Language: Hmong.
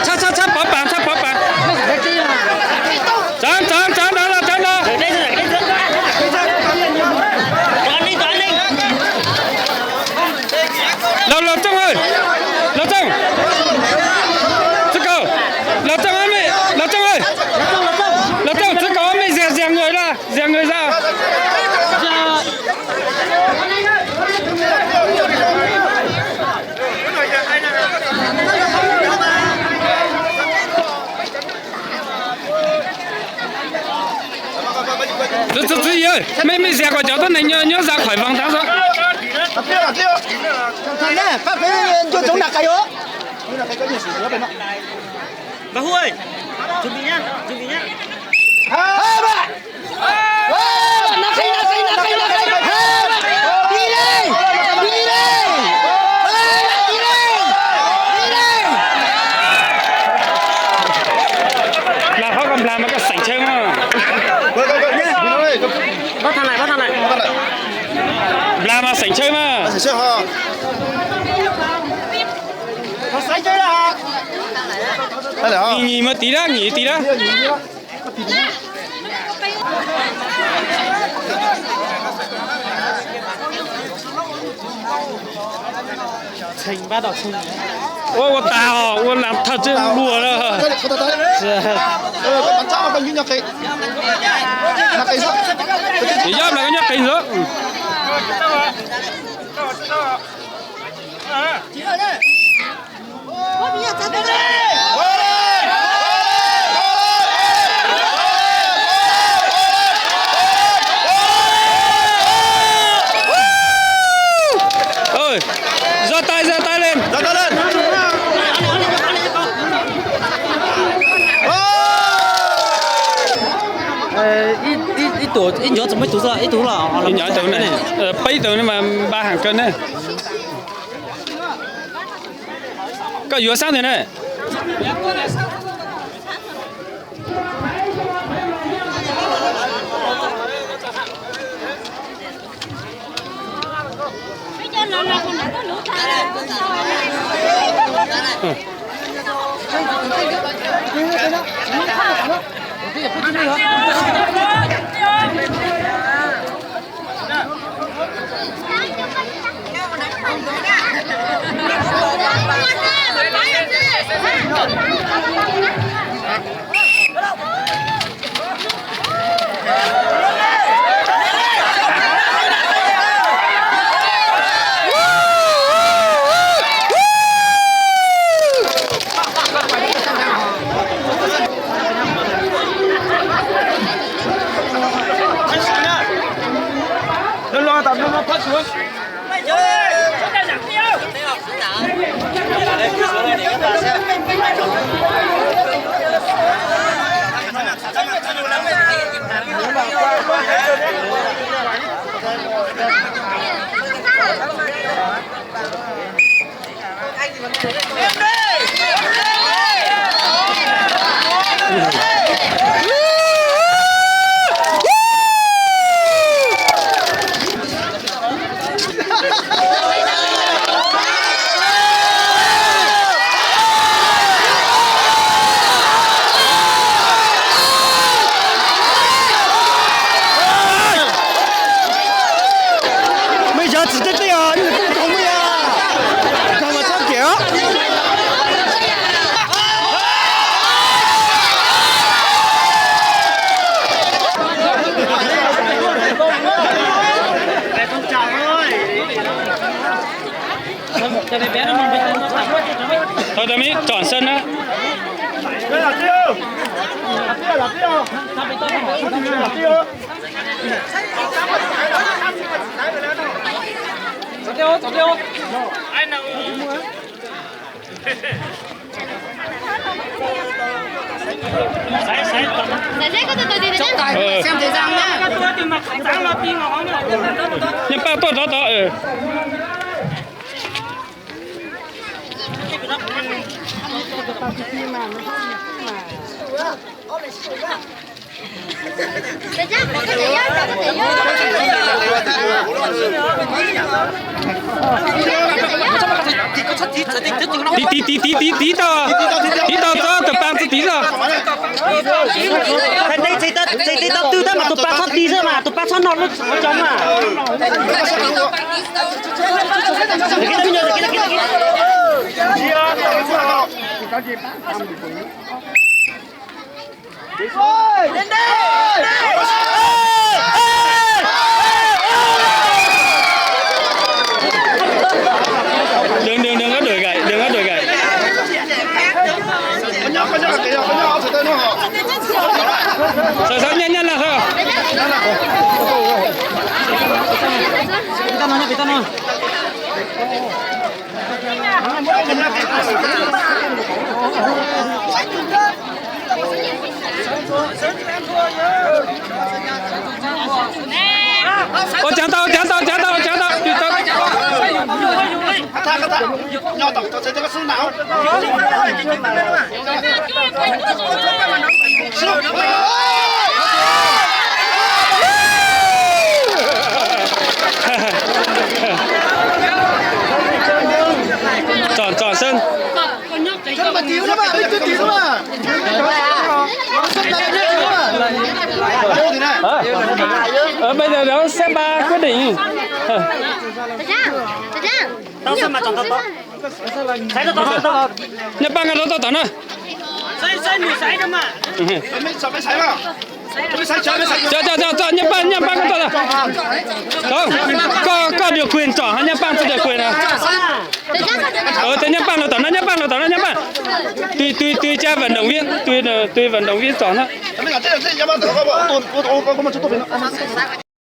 Txhob txhob txhob pov pam, txhob pov pam. Tsav tsav tsav ntawd los tsav ntawd. Los los Txooj, los Txooj, txwv kaus, los Txooj, los Txooj, los Txooj, txwv kaus ob mej ziag ziag nkaus na, ziag nkaus zaj. Txwv txwv txwv, mej mej ziag kom cov tuab neeg nyob zaj qhov voos tag xwb. Nplag, qhov koj nplag mas koj xeem chaw mas. Nplag mas xeem chaw mas. Nyim nyim mas tiv dab, nyim tiv dab. Ua ua tas os, ua lam thawj tswj dua lawm. Yob nplas koj nyob qis ntawd. Zog tais, zog tais leej. Ib ncuav txog muaj ib tug xwb, ib tug los peb tug ne mas npaj heev kawg ne. Koj yuav sab ntawd ne. Mej yog txiv tej tej os, nej kuj tau mej os. Koj mas txhob kiam os. Thôi tao mít chọn sân á. Nyob pab tuaj rov tod. Tiv tiv tiv tiv tiv tiv tau, tiv tau txog tus pas txog tiv txog. Txhais tes txog twg tab mas tus pas txhob tiv xwb mas tus pas txhob no lub cov mas. Đừng, đừng, đừng có đuổi gậy, đừng có đuổi gậy. Sawv, sawv, nyaj, nyaj lawm sawv. Ua caav tau, caav tau, caav tau, caav tau. Tsom, tsom seb. Bây giờ đó xếp ba quyết định. Nyaj Paj, koj rov tau tom na. Cov, cov, cov, Nyaj Paj, Nyaj Paj, koj tau tom. Koj, koj điều quyền tsom hos Nyaj Paj tsis điều quyền na. Ces Nyaj Paj los tom no, Nyaj Paj los tom no, Nyaj Paj. Tùy, tùy, tùy cho vận động viên, tùy, tùy vận động viên chọn thôi.